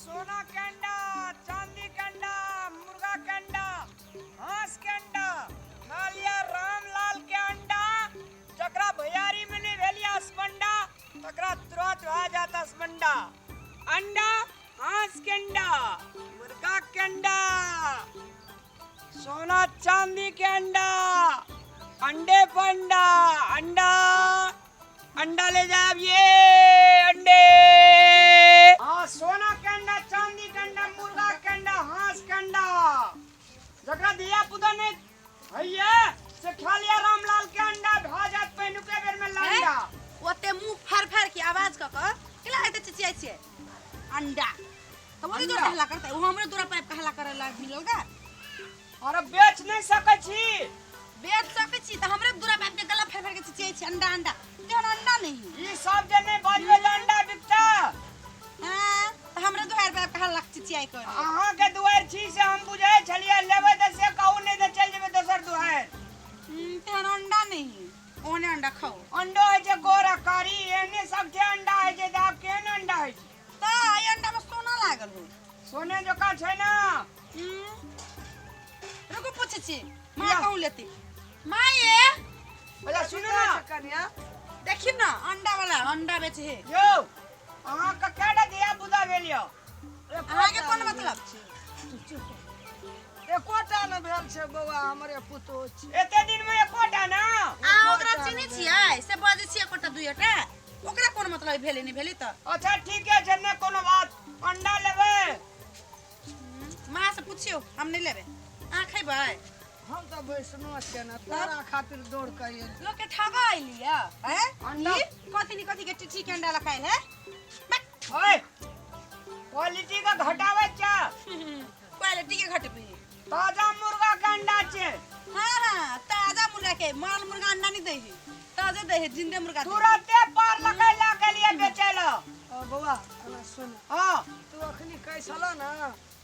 सोना के अंडा, चांदी के अंडा, मुर्गा के अंडा, हंस के अंडा, खा लिया रामलाल के अंडा। जकरा भैयारी में नहीं भेल या असमंडा, तकरा तुरंत भए जात असमंडा। अंडा, हंस के अंडा, मुर्गा के अंडा, सोना चांदी के अंडा, अंडे पर अंडा, अंडा अंडा ले जाए अब ये अंडे। हाँ, सोना के अंडा, चांदी के अंडा, मुर्गा के अंडा, हंस के अंडा। जकरा धिया पुता नहीं हैया से खा लिया रामलाल के अंडा, भा जात पहिनुके बेर में लंडा। ओते मुंह फाड़ फाड़ के आवाज क क केला हेते चिचियाइ छियै अंडा। त ओही जोर हल्ला करतै, ओ हमरे दूरा पर हल्ला करे ला मिलल गा। अरे बेच नहीं सकै छी। बेच सकै छी त हमरे दूरा पर के गला फाड़ फाड़ के चिचियाइ छी अंडा अंडा। तेहन अंडा नहीं। ई सब जे नहीं बजबे त अंडा बिकता। हां, त हमरे दुआर पर हल्ला चिचियाइ कर। अहाँ के दुआर छी से हम बुझै छलियै, लेबै त से कहू, नहीं त चलि जेबै दोसर दुआर। तेहन अंडा नहीं, ओहने अंडा खाओ। अंडो होइ छै गोरा कारी, एहने सबके अंडा होइ छै, त आब केहन अंडा होइ छै? त ई अंडा में सोना लागल हो। सोने जकाँ छै ना। रुकू पूछै छी, माँ कहूँ लेती। माँ ये अच्छा सुनू ना कन्या, देखी ना अंडा वाला अंडा बेचे है। यौ, अहाँ के केटा धिया पुता भेल यौ? अहाँ के कोन मतलब? एकोटा ने भेल छै बौआ, हमरे पुतोह छै। एते दिन में एकोटा ना? अहाँ ओकरा चिन्है छियै से बजै छियै एकोटा दुइटा, ओकरा कोन मतलब भेलै नहि भेलै त? अच्छा ठीके छै, नहि कोनो बात। अंडा लेबै? माँ से पुछियौ, हम नहि लेबै। अहाँ खैबै? हम तऽ वैष्णो छियै ने, तोरा खातिर दौड़ के एलियै। लोक के ठगा एलियै हैं? अंडा। कथी नि कथी के टिटी के अंडा लखायल है। ओए, क्वालिटी के घटाबै छै। क्वालिटी के घटबी। ताजा मुर्गा के अंडा छै। हाँ हाँ, ताजा मुर्गा के, माल मुर्गा अंडा नहीं दै है, ताजे दै है, जिंदे मुर्गा। तुरंते पार लगै ला गेलियै बेचै ला। ओ बौआ, एना सुन। हाँ। तू अखनी कहै छलह ने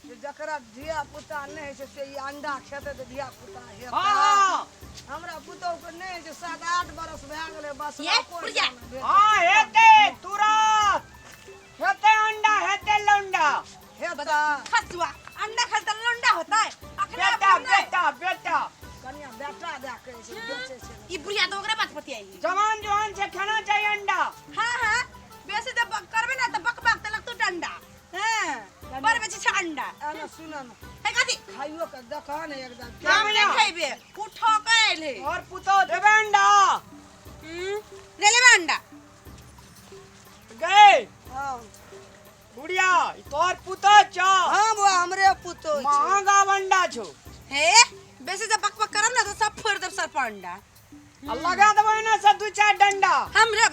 जे जकरा धिया पुता नहि होइ छै से ई अंडा खेतै तऽ धिया पुता हेतै। हाँ। हमरा पुतोह के नहि होइ छै, 7-8 बरस भए गेलै बस। ये, पुरिया। हाँ हेतै, तुरंत हेतै अंडा, हेतै लौंडा। हेतै। खसुआ अंडा खाते लौंडा होता है। अखने बेटा बेटा बेटा कनिया बेटा दए कहै छै बेचै छै। ई बुढ़िया तऽ ओकरे बात पतियाई। जवान जवान से खाना चाहिए अंडा। हाँ हाँ, बेसी जब करबे ना तऽ बक बक तऽ लगतो डंडा। हाँ, बड़ बेसी छै अंडा। एना सुन न। हे कथी? खाइयो के देखह ने एकदम। हम नहि खैबे, उ ठकै आयल है। और पुतोह देबै अंडा? ले लेबै अंडा। गए। हाँ। बुढ़िया, तोहर पुतोह छौ? हाँ बौआ, हमरे पुतोह छै। महंगा अंडा छौ। हे, बेसी जब बक बक करब ना तो सब फोड़ देब सर पर अंडा। आ लगा देबै ना से 2-4 डंडा। हमरे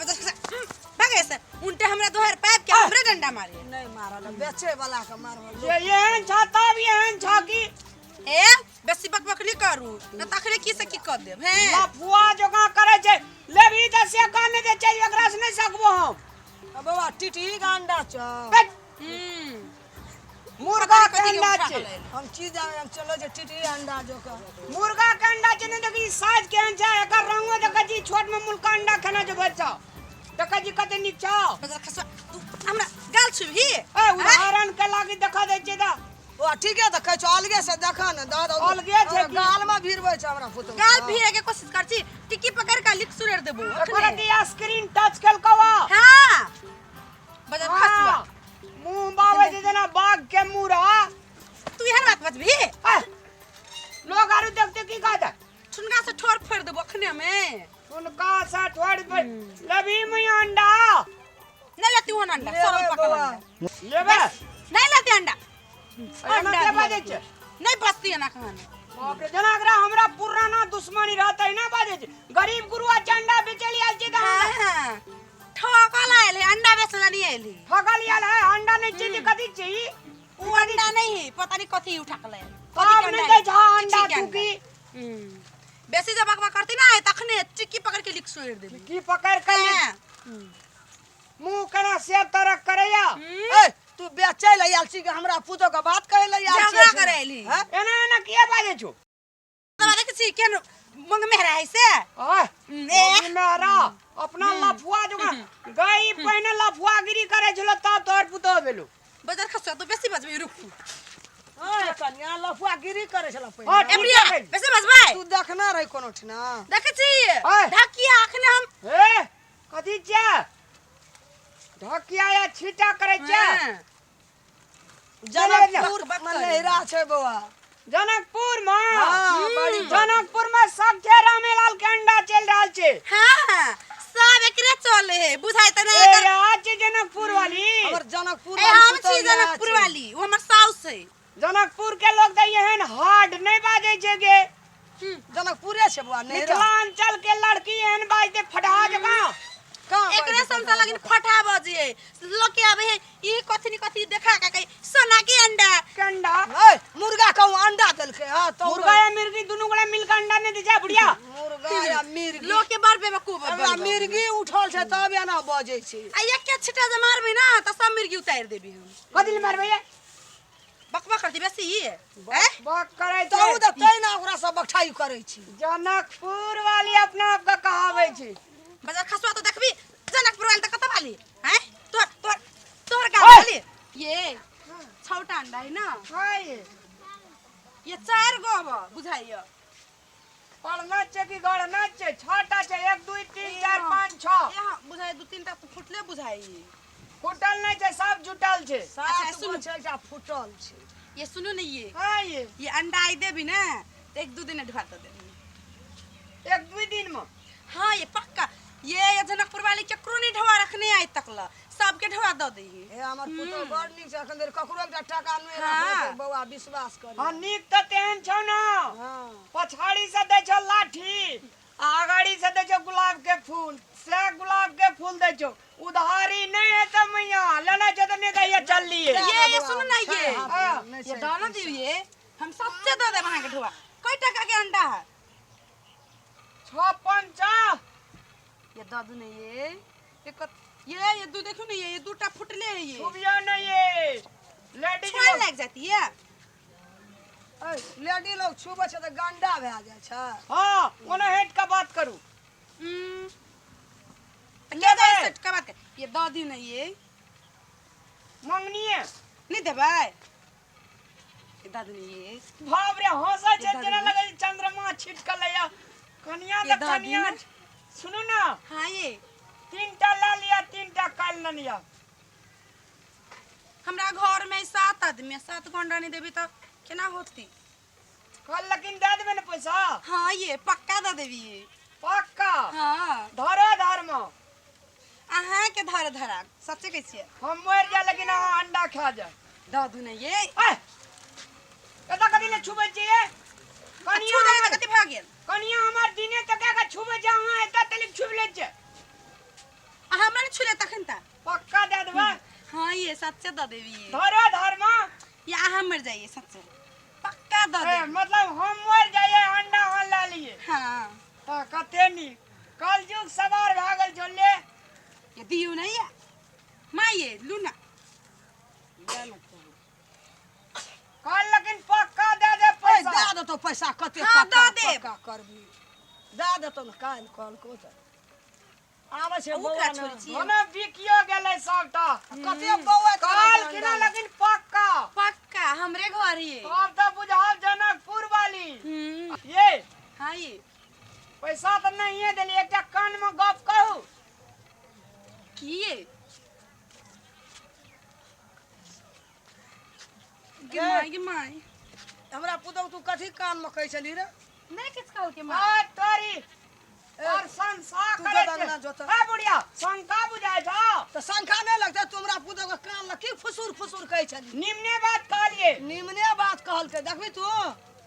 भगे से उनटे हमरा दोहर पाइप के हमरे डंडा मारे। नहीं मारल, बेचे वाला के मारल। ये एहन छा तब एहन छा की। हे, बेसी बक बक नहीं करू न तखने की से की कर देब। हे लफुआ जकाँ करै छै, लेबही तऽ से कह नहि दै छै, एकरा से नहि सकबो हम। बौआ टिटही के अंडा छौ। मुर्गा के अंडा छै। हम चीज हम चलो जे टिटही अंडा जोका। मुर्गा के अंडा छै, नहि देखी साइज केहन छै, एकर रंगो देखै छी, छोट में मुर्गा अंडा खाना छै बच्चा। देखै छी कते नीक छौ। तू हमरा गाल छुबही? ए उदाहरण के लागी देखा दै छै तऽ। ओ ठीके तऽ कहै छौ, अलगे से देखा ने दऽ दऽ। अलगे छै की? गाल में भिड़बै छै हमरा पुतोह। गाल भिड़े के कोशिश कर छी, टिक्की पकड़ के लिख सुरेर देबो। एकर दी स्क्रीन टच केलकौ। हां, बजर खसुआ। मुंह बावे छै जेना बाघ के मुंह रहा। तू एहन बात बजबही? लोग आरू देखते की कहते? ठुनका से ठोर फोड़ देबो अखने में। ठुनका से ठोर लेबही मुई अंडा? नहीं लेती हूं अंडा, सरल पकड़ अंडा। लेबे? नहीं लेती अंडा। अंडा के बाजै छै? नहीं बचती है ना खाने। बाप रे, जना एकरा हमरा पुराना दुश्मनी रहतै ना बाजै छै। गरीब गुरुआ चंडा बेचै ले आयल छै तऽ। हां, ठकल आयल है, अंडा बेचै ला नहीं आयल है। ठकल आयल है, अंडा नहीं छै कथी छै? उ अंडा नहीं है, पता नहीं कथी उठा के लायल। तब नहीं दै छै अंडा तू की? बेसी जब अगवा करती ना तखने टिक्की पकड़ के लिख सोड़ देबी। टिक्की पकड़ के मुंह केना से तरक करैया। ए तू बेचै ले आयल छी कि हमरा पुतोह के बात कहै ले आयल छी? झगड़ा करै एली। एना एना किया बाजै छौ? तोरा देखै छी केहन मंग मेहरा है से? आय, मंग मेहरा अपना लफुआ जकाँ गई पहिने लफुआगिरी करै छलो तब तोहर पुतोह भेलो। बजार खसुआ तो बेसी बजबै रुक तू। ओए कन्या लफुआ गिरी करै छला हाँ, पहिने। ठीक एमरिया है। बेसी बजबै। तू देखना रही कोनो ठिना। देखै छी। ओए। ढकिया अखने हम। ए कथी छै ढकिया या छीटा करै छै? हाँ। जनकपुर बक मे करी। नैहरा छै बौआ। जनकपुर में? हाँ, बड़ी जनकपुर में सबके रामेलाल के अंडा चल रहल छै। हाँ, सब एकरे चले है बुझाइ त नहीं ए एकर। यार छै जनकपुर वाली। हमर जनकपुर ए वाली हम पुतहु छी इएह जनकपुर छै। वाली, ओ हमर साउस है। जनकपुर के लोग तऽ एहन हार्ड नहि बाजै छै गे। जनकपुरे छै बौआ नैहरा। मिथिलांचल के लड़की एहन बाजते फटहा जकाँ। कहाँ एकरे बाजै समसा लगिन फटा बजे लोग के आबे है ई कथी नि कथी देखा के कही सोना के अंडा। के अंडा? ए, मुर्गा कहूँ अंडा देलकै। हाँ तो मुर्गा या मिर्गी दुनू गोड़ा मिल के अंडा नहीं दे जा बुढ़िया। मुर्गा या मिर्गी। लोग के बार बेवकूफ हमरा बनबै। मिर्गी उठल छै तब एना बजै छै। आ एक के छिटा जे मारबी ना त सब मिर्गी उतारि देबी हम। कथी ले मारबै ये? बकबक करती बेसी ई ए? बक करै तू छै। तऽ तै ना ओकरा सब बकठाई करै छी। जनकपुर वाली अपना आप के कहाबै छै। बाजार खसुआ तो देखबी जनकपुर वाली त कत वाली हैं तोर तोर तोहर गाँव ओए! वाली ये छौटा अंडा है ना। हाय ये चार गो अब बुझाइयो। पढ़ना छै कि गढ़ना छै? छटा छै 1 2 3 4 5 6। यहाँ बुझाइ दू तीन टा तो फुटले बुझाइ। फुटल नहीं छै, सब जुटल छै। सात अच्छा, गो सुनू। छै, एकटा फुटल छै। ये सुनू ने ये। हाँ ये। ये अंडा आई देबी ना तो एक दू दिन ढुआ देबी। एक दू दिन में? हाँ ये पक्का। ये जनकपुर वाली केकरो नहीं ढुआ रखने आई तक ल, सबके ढुआ दऽ दही। हे हमर पुतहु बड़ नीक छै, एखन धरि ककरो एकटा टाका नहि हाँ। राखलकै बौआ, विश्वास कर। हाँ नीक तऽ तेहन छौ ना। हाँ। पछाड़ी से दै छौ लाठी आ अगाड़ी से दै छौ गुलाब के फूल, से गुलाब के फूल दै छौ। उधारी नहीं है तो मैया लेना छौ तो नहीं दैया चल लिए। ये सुन ना ये। हाँ। ये दऽ ना दियौ ये, हम सबसे दऽ देब अहाँके ढुआ। कै टका के अंडा है? 6 5 ये दऽ दू ने ये। ये कत ये दू देखू ने ये दूटा फुटले है ये। छुबियो नहीं ये लेडीज छुआ लोग। लागि जाती है। ऐ, लेडी लोग छुबै छै तऽ गंडा भए जाइ छै। हाँ ओना हेट का बात करू। तऽ के जाइ सेट का बात कर। ये दऽ दियौ ने ये। मंगनी है। नहीं देबै? ये दऽ दियौ ने ये। बाप रे हंसै छै ये दऽ जेना दियौ। लगै छै चंद्रमा छिटकल है। कनिया ये तऽ दऽ दियौ कनिया ने। सुनू ना। हाँ ये। 3टा ला लिया 3टा काल्हि ल लिया। हमरा घर में 7 आदमी, 7 गो अंडा नहीं देबी तऽ केना होती? कल लेकिन दे देबै ने पैसा? हाँ ये पक्का दऽ देबी ये। पक्का? हाँ। धरो धर्म। अहाँ के धर धरा सच्चे कहै छियै। हम मरि जाय लेकिन अहाँ अंडा खा जाय। दऽ दू ने ये। ए, एतऽ कथी ले छुबै छियै? कनिया छू देबै तऽ हमर कथी भऽ गेल? कनिया हमर दिने तका के छुबै छै, अहाँ एतऽ तलिक छुबि लै छियै। आ हमरा नहि छुले तखन तऽ। पक्का दए देबै? हाँ ये सच्चे दऽ देबी ये। धरो धर्म। ये अहाँ मरि जाइए सच्चे। पक्का दऽ ए, देब। मतलब हम मरि जाइए अंडा अहाँ लए लिए। हाँ। तऽ कते नीक कलयुग सवार भए गेल छौ ले। ये दियौ ने ये। माँ ये लू ना। कल लेकिन पक्का दे दे ऐ, पैसा। दए देतौ पैसा कते हाँ, पक्का दऽ देब। पक्का करबी। दए देतौ ने काल्हि कहलकौ तऽ। आबै छै ओ बौआ ककरा ने। छोड़ै छियै? ओना बिकियो गेलै सबटा। कते बौआ कल किना लेकिन पक्का। पक्का हमरे घर ये। तब तऽ बुझाव जनकपुर वाली। ये। हाँ ये। पैसा तऽ नहिये देली, एकटा कान में गप कहू। की ये? गे माय गे माय। हमरा पुतहु तू कथी कान में कहै छली रे? नहि किछु कहलकै माँ। आ तोरी और शंका तू करै जोत अंगना छै। जोत। ए बुढ़िया, शंका बुझाइ छौ? तऽ शंका नहि लगतै? तू हमरा पुतहु के कान लग की फुसुर फुसुर कहै छली? निमने बात कहलिए। निमने बात कहलकै। देखबी तू?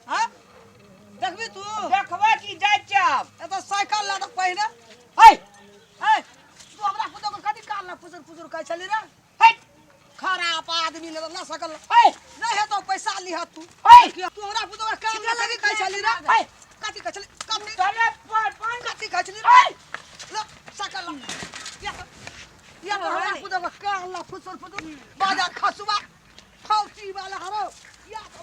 हाँ देखबी तू? देखबै की जाइ छै आब। एतऽ साइकिल लऽ तऽ पहिने। है। है, तू हमरा पुतहु के कथी कान लग फुसुर फुसुर कहै छली रे? है। खराब आदमी ने ना सकल। है। नहि हेतौ पैसा लिह तू। है। तू हमरा पुतहु के कान लग कथी कहै छली रे? है। कथी कहै छली? कथी? चले पर पान कथी कहै छली? है। ल सकल ल। या या तो हमरा पुतहु के कान लग फुसुर फुसुर बाजार खसुआ फौजी वाला हरो। या तो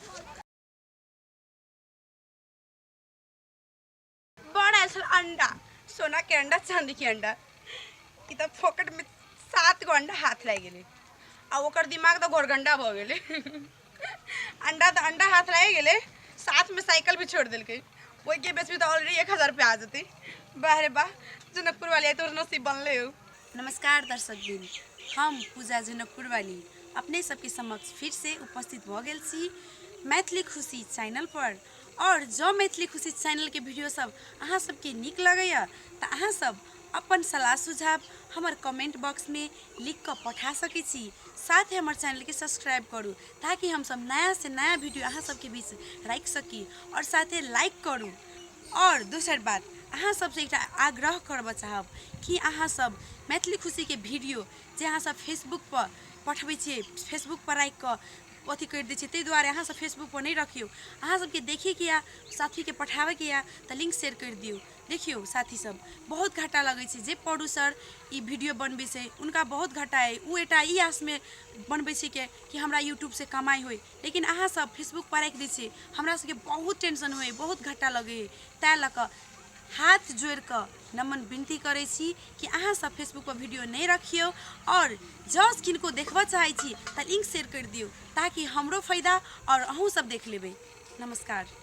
बड़ आयल छल अंडा, सोना के अंडा, चांदी के अंडा। ई तऽ फोकट में 7 गो अंडा हाथ लागि गेलै। आ ओकर दिमाग तऽ घोरगंडा भऽ गेलै। अंडा तऽ अंडा हाथ लागि गेलै, साथमे साइकिल भी छोड़ि देलकै। ओहिके बेचबी तऽ ऑलरेडी 1000 रुपया आ जेतै। वाह रे वाह, जनकपुर वाली, आइ तोहर नसीब बनलै हौ। नमस्कार दर्शकबिन, हम पूजा जनकपुर वाली अपने सबके समक्ष फिर से उपस्थित भऽ गेल छी मैथिली खुशी चैनल पर। और जँ मैथिली खुशी चैनलके वीडियो सब अहाँ सबके नीक लगैए तऽ अहाँ सब अपन सलाह सुझाव हमर कमेंट बॉक्समे लिख कऽ पठा सकै छी। साथ ही हमर चैनलके सब्सक्राइब करू ताकि हमसब नया से नया वीडियो अहाँ सबके बीच राखि सकी, और साथे लाइक करू। और दोसर बात, अहाँ सबसँ एकटा आग्रह करबऽ चाहब कि अहाँ सब मैथिली खुशीके वीडियो जे अहाँ सब फेसबुक पर पठबै छियै, फेसबुक पर राखि कऽ अथी करि दै छियै, ताहि दुआरे अहाँ सब फेसबुक पर नहि रखियौ। अहाँ सबके देखैके या साथीके पठाबैके या तऽ लिंक शेयर करि दियौ। देखियौ साथी सब, बहुत घाटा लगै छै। जे प्रोड्यूसर ई वीडियो बनबै छै हुनका बहुत घाटा अइ। ओ एकटा ई आशमे बनबै छै कि हमरा यूट्यूबसँ कमाइ होइ, लेकिन अहाँ सब फेसबुक पर राखि दै छियै, हमरा सबके बहुत टेंशन होइ, बहुत घाटा लगै हइ। ताहि लऽ कऽ हाथ जोड़ि कऽ नमन विनती करै छी कि अहाँ सब फेसबुक पर वीडियो नहि रखियौ, आओर जँ किनको देखबऽ चाहै छी तऽ लिंक शेयर करि दियौ ताकि हमरो फायदा आओर अहूँ सब देख लेबै। नमस्कार।